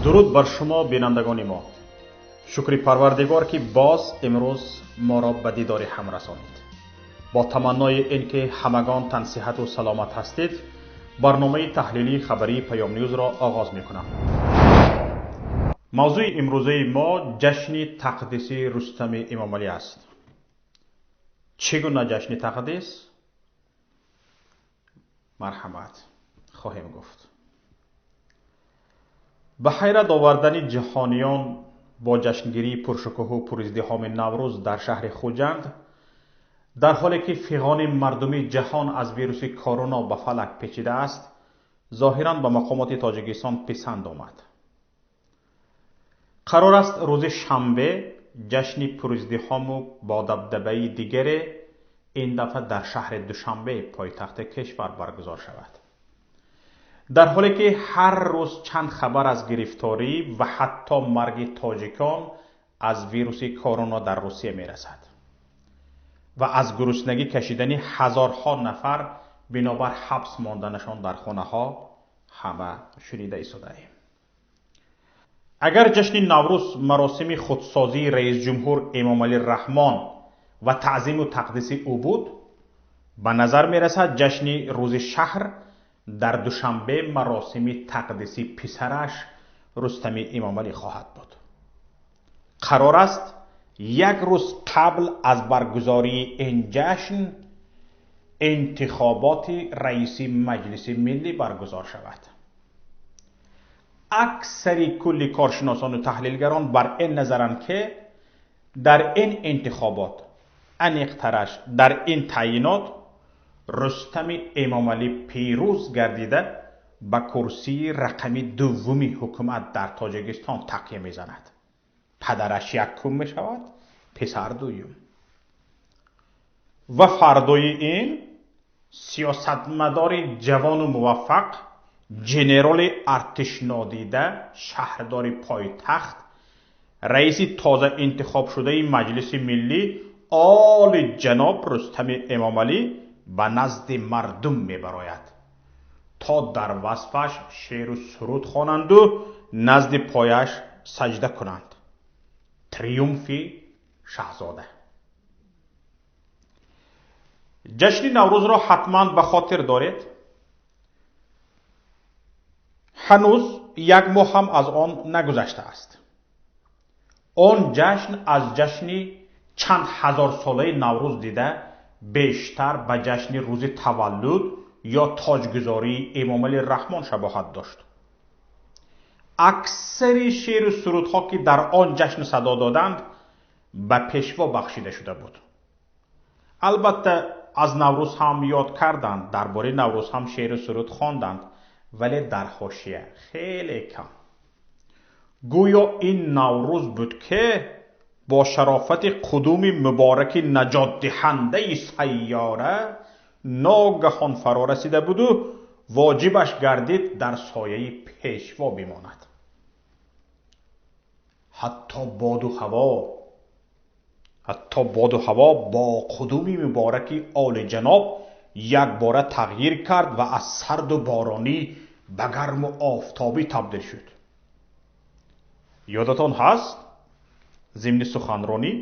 Дуруд бар шумо, бинандагони мо. Шукри Парвардигор, ки боз имрӯз моро ба дидори ҳам расонид. Бо таманнои ин ки ҳамагон тансиҳату саломат ҳастед, барномаи таҳлилии хабарии Паём Ньюзро оғоз мекунам. Мавзӯи имрӯзаи мо ҷашни тақдиси Рустами Эмомалӣ аст. Чӣ гуна ҷашни тақдис? Марҳамат, хоҳем гуфт. Ба ҳайрат овардани ҷаҳониён бо ҷашнгирии пуршукӯҳу пуриздиҳоми Наврӯз дар шаҳри Хуҷанд, дар ҳоле ки фиғони мардуми ҷаҳон аз вируси корона ба фалак печидааст, зоҳиран ба мақомоти Тоҷикистон писанд омад. Қарор аст рӯзи шанбе ҷашни пуриздиҳому бо дабдабаи дигаре ин дафъа дар шаҳри Душанбе, пойтахти кишвар, баргузор шавад. Дар ҳоле ки ҳар рӯз чанд хабар аз гирифторӣ ва ҳатто марги тоҷикон аз вируси корона дар Русия мерасад ва аз гуруснагӣ кашидани ҳазорҳо нафар бинобар ҳабс монданашон дар хонаҳо ҳама шунида истодаем. Агар ҷашни Наврӯз маросими худсозии раисҷумҳур Эмомалӣ Раҳмон ва таъзиму тақдиси ӯ буд, ба назар мерасад ҷашни рӯзи шаҳр дар Душанбе маросими тақдиси писараш Рустами Эмомалӣ хоҳад буд. Қарор аст як рӯз қабл аз баргузории ин ҷашн интихоботи раиси Маҷлиси Миллӣ баргузор шавад. Аксари кулли коршиносону таҳлилгарон бар ин назаранд, ки дар ин интихобот, аниқтараш дар ин таъйинот, Рустами Эмомалӣ пирӯз гардида ба курсии рақами дуввуми ҳукумат дар Тоҷикистон тақя мезанад. Падараш якум мешавад, писар дуюм. Ва фардои ин сиёсатмадори ҷавону муваффақ, генероли артишнодида, шаҳрдори пойтахт, раиси тоза интихобшудаи Маҷлиси Миллӣ оли ҷаноб Рустами Эмомалӣ ба назди мардум мебарояд, то дар васфаш шеъру суруд хонанду назди пояш саҷда кунанд. Триумфи шаҳзода. Ҷашни Наврӯзро ҳатман ба хотир доред. Ҳанӯз як моҳ ҳам аз он нагузаштааст. Он ҷашн аз ҷашни чанд ҳазорсолаи Наврӯз дида бештар ба ҷашни рӯзи таваллуд ё тоҷгузории Эмомалӣ Раҳмон шабоҳат дошт. Аксари шеъру сурудҳо, ки дар он ҷашн садо доданд, ба пешво бахшида шуда буд. Албатта, аз Наврӯз ҳам ёд карданд, дар бораи Наврӯз ҳам шеъру суруд хонданд, вале дар ҳошия хеле кам. Гӯё ин Наврӯз буд, ки бо шарофати қудуми мубораки наҷотдиҳандаи сайёра ногаҳон фаро расида буду воҷибаш гардид дар сояи пешво бимонад. Ҳатто боду ҳаво бо қудуми мубораки олиҷаноб якбора тағйир кард ва аз сарду боронӣ ба гарму офтобӣ табдил шуд. Ёдатон ҳаст, зимни суханронӣ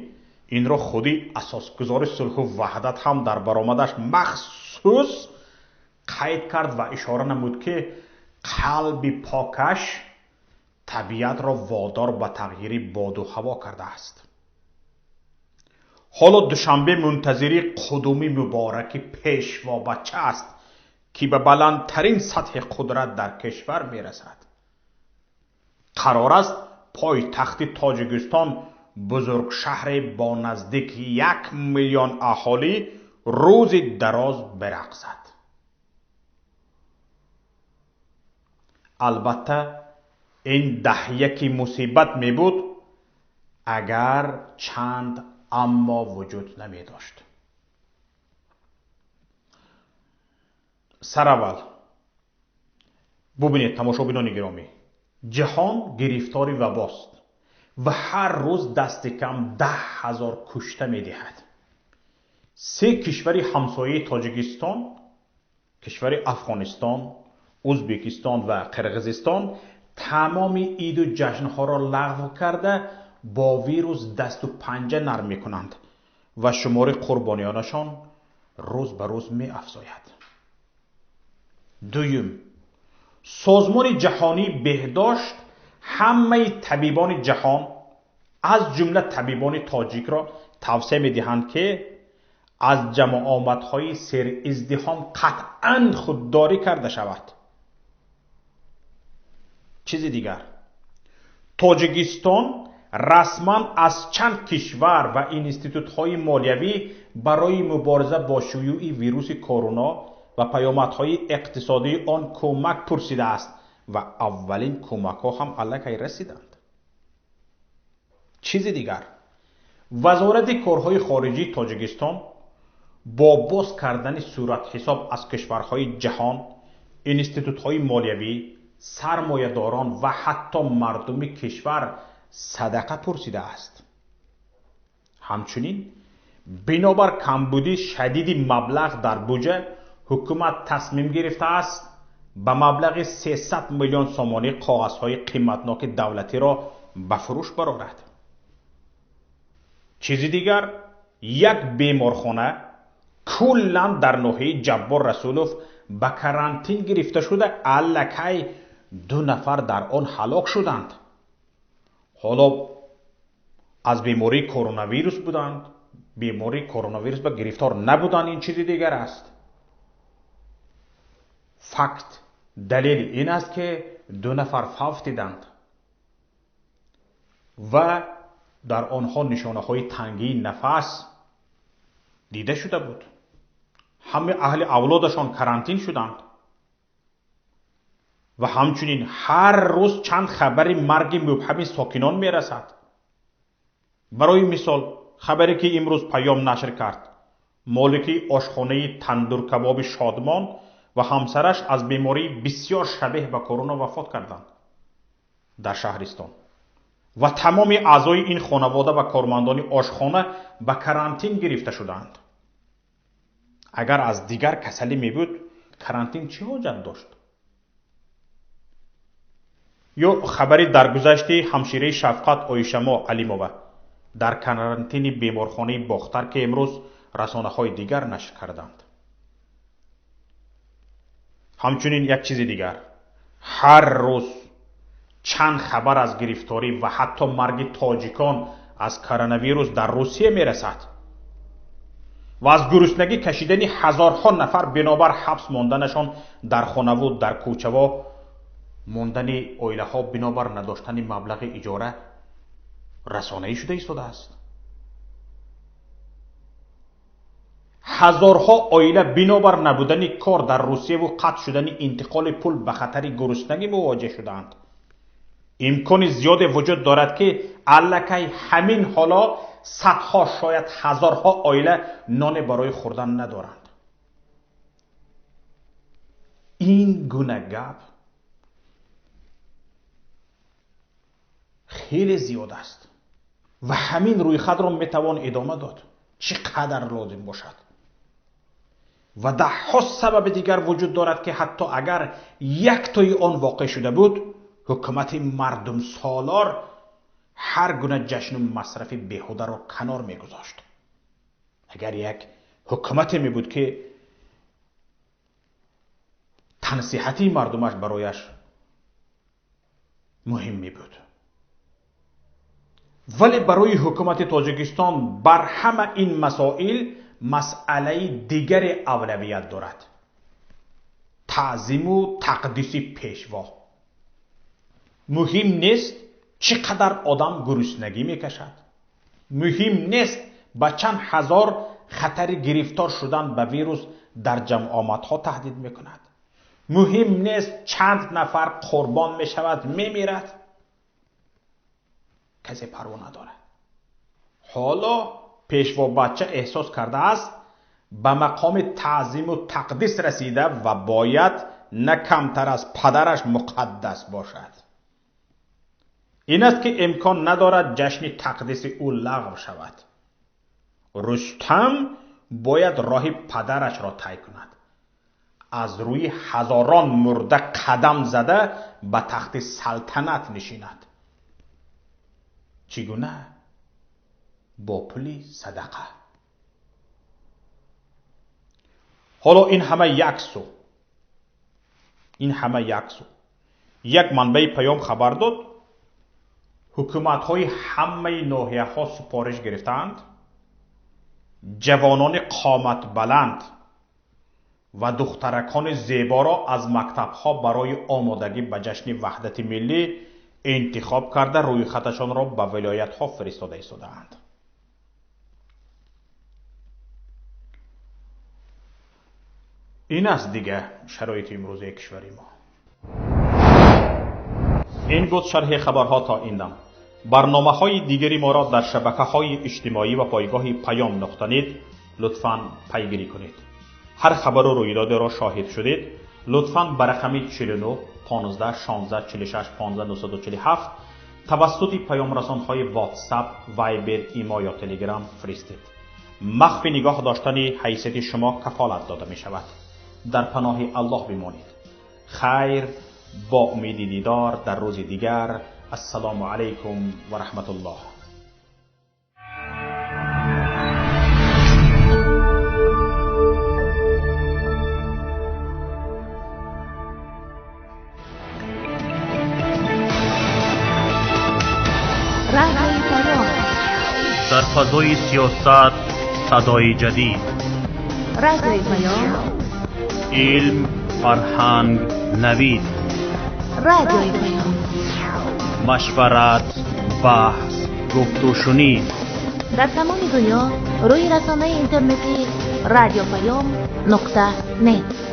инро худи асосгузори сулҳу ваҳдат ҳам дар баромадаш махсус қайд кард ва ишора намуд, ки қалби покаш табиатро водор ба тағйири боду ҳаво кардааст. Ҳоло Душанбе мунтазири қудуми мубораки пешвобача аст, ки ба баландтарин сатҳи қудрат дар кишвар мерасад. Қарор аст пойтахти Тоҷикистон, бузургшаҳре бо наздики 1 миллион аҳолӣ, рӯзи дароз бирақсад. Албатта, ин даҳяки мусибат мебуд, агар чанд аммо вуҷуд намедошт. Сараввал бубинед, тамошобинони гиромӣ, ҷаҳон гирифтори вабост ва ҳар рӯз дасти кам 10 000 кушта медиҳад. Се кишвари ҳамсояи Тоҷикистон, кишвари Афғонистон, Ӯзбекистон ва Қирғизистон, тамоми иду ҷашнҳоро лағв карда бо вирус дасту панҷа нарм мекунанд ва шумори қурбониёнашон рӯз ба рӯз меафзояд. Дуюм, Созмони ҷаҳонии беҳдошт ҳамаи табибони ҷаҳон аз ҷумла табибони тоҷикро тавсия медиҳанд, ки аз ҷамоатҳои сериздиҳом қатъан худдорӣ карда шавад. Чизи дигар, Тоҷикистон расман аз чанд кишвар ва институтҳои молиявӣ барои мубориза бо шуюи вируси корона ва паёмадҳои иқтисодии он кӯмак пурсидааст ва аввалин кӯмакҳо ҳам аллакай расиданд. Чизи дигар, Вазорати корҳои хориҷии Тоҷикистон бо боз кардани суратҳисоб аз кишварҳои ҷаҳон, институтҳои молиявӣ, сармоядорон ва ҳатто мардуми кишвар садақа пурсидааст. Ҳамчунин бинобар камбудии шадиди маблағ дар буҷа, ҳукумат тасмим гирифтааст ба маблағи 300 миллион сомонӣ коғазҳои қиматноки давлатиро ба фурӯш барорад. Чизи дигар, як беморхона куллан дар ноҳияи Ҷаббор Расулов ба карантин гирифта шуда, аллакай 2 нафар дар он ҳалок шуданд. Ҳоло аз бемории коронавирус буданд, бемории коронавирус ба гирифтор набуданд, ин чизи дигар аст. Факт, далели ин аст, ки 2 нафар фавтиданд ва дар онҳо нишонаҳои тангии нафас дида шуда буд. Ҳамаи аҳли авлодашон карантин шуданд ва ҳамчунин ҳар рӯз чанд хабари марги мубҳами сокинон мерасад. Барои мисол, хабаре ки имрӯз Паём нашр кард, молики ошхонаи тандуркабоби Шодмон ва ҳамсараш аз бемории бисёр шабеҳ ба корона вафот карданд дар шаҳристон ва тамоми аъзои ин хонавода ва кормандони ошхона ба карантин гирифта шуданд. Агар аз дигар касалӣ мебуд, карантин чӣ ҳоҷат дошт? Ё хабари даргузашти ҳамшираи Шафқат Оишамо Алимова дар карантини беморхонаи Бохтар, ки имрӯз расонаҳои дигар нашр карданд. Ҳамчунин як чизи дигар, ҳар рӯз чанд хабар аз гирифторӣ ва ҳатто марги тоҷикон аз коронавирус дар Русия мерасад ва аз гуруснагӣ кашидани ҳазорҳо нафар бинобар ҳабс монданашон дар хонаву дар кӯчаво мондани оилаҳо бинобар надоштани маблағи иҷора расонаӣ шуда истодааст. Ҳазорҳо оила бинобар набудани кор дар Русияву қатъ шудани интиқоли пул ба хатари гуруснагӣ мувоҷеҳ шудаанд. Имкони зиёде вуҷуд дорад, ки аллакай ҳамин ҳоло садҳо, шояд ҳазорҳо оила ноне барои хӯрдан надоранд. Ин гуна гап хеле зиёд аст ва ҳамин рӯйхатро метавон идома дод, чӣ қадар лозим бошад. Ва даҳҳо сабаби дигар вуҷуд дорад, ки ҳатто агар яктои он воқеъ шуда буд, ҳукумати мардумсолор ҳар гуна ҷашну масрафи беҳударо канор мегузошт. Агар як ҳукумате мебуд, ки тансиҳати мардумаш барояш муҳим мебуд. Вале барои ҳукумати Тоҷикистон бар ҳама ин масоил масъалаи дигаре авлавият дорад: таъзиму тақдиси пешво. Муҳим нест чӣ қадар одам гуруснагӣ мекашад, муҳим нест ба чанд ҳазор хатари гирифтор шудан ба вирус дар ҷамъомадҳо таҳдид мекунад, муҳим нест чанд нафар қурбон мешавад, мемирад, касе парво надорад. Ҳоло пешвобача эҳсос кардааст ба мақоми таъзиму тақдис расида ва бояд на камтар аз падараш муқаддас бошад. Ин аст, ки имкон надорад ҷашни тақдиси ӯ лағв шавад. Рустам бояд роҳи падарашро тай кунад. аз рӯи ҳазорон мурда қадам зада ба тахти салтанат нишинад. Чӣ гуна? Бо пули садақа. Ҳоло ин ҳама як су. Ин ҳама як су. Як манбаи паём хабар дод, ҳукуматҳои ҳамаи ноҳияҳо супориш гирифтаанд ҷавонони қоматбаланд ва духтаракони зеборо аз мактабҳо барои омодагӣ ба ҷашни ваҳдати миллӣ интихоб карда рӯйхаташонро ба вилоятҳо фиристода истодаанд. Ин аст дига шароити имрӯзаи кишвари мо. Ин буд шарҳи хабарҳо то ин дам. Барномаҳои дигари моро дар шабакаҳои иҷтимоӣ ва пойгоҳи паём нуқта нет лутфан пайгирӣ кунед. Ҳар хабару рӯйдодеро шоҳид шудед, лутфан ба рақами 49 15 16 46 15 947 тавассути паёмрасонҳои WhatsApp, Viber, Имо ё Telegram фиристед. Махфи нигоҳ доштани ҳайсияти шумо кафолат дода мешавад. Дар паноҳи Аллоҳ бимонед. Хайр, бо умеди дидор дар рӯзи дигар. Ассалому алайкум ва раҳматуллоҳ. Дар фазои сиёсат садои ҷадид, радиои Паём, илм, фарҳанг, навид, радиои Паём, машварат, баҳс, гуфтушунид. Дар тамоми дунё рӯи расонаи интернетии радиопаём нуқта нет.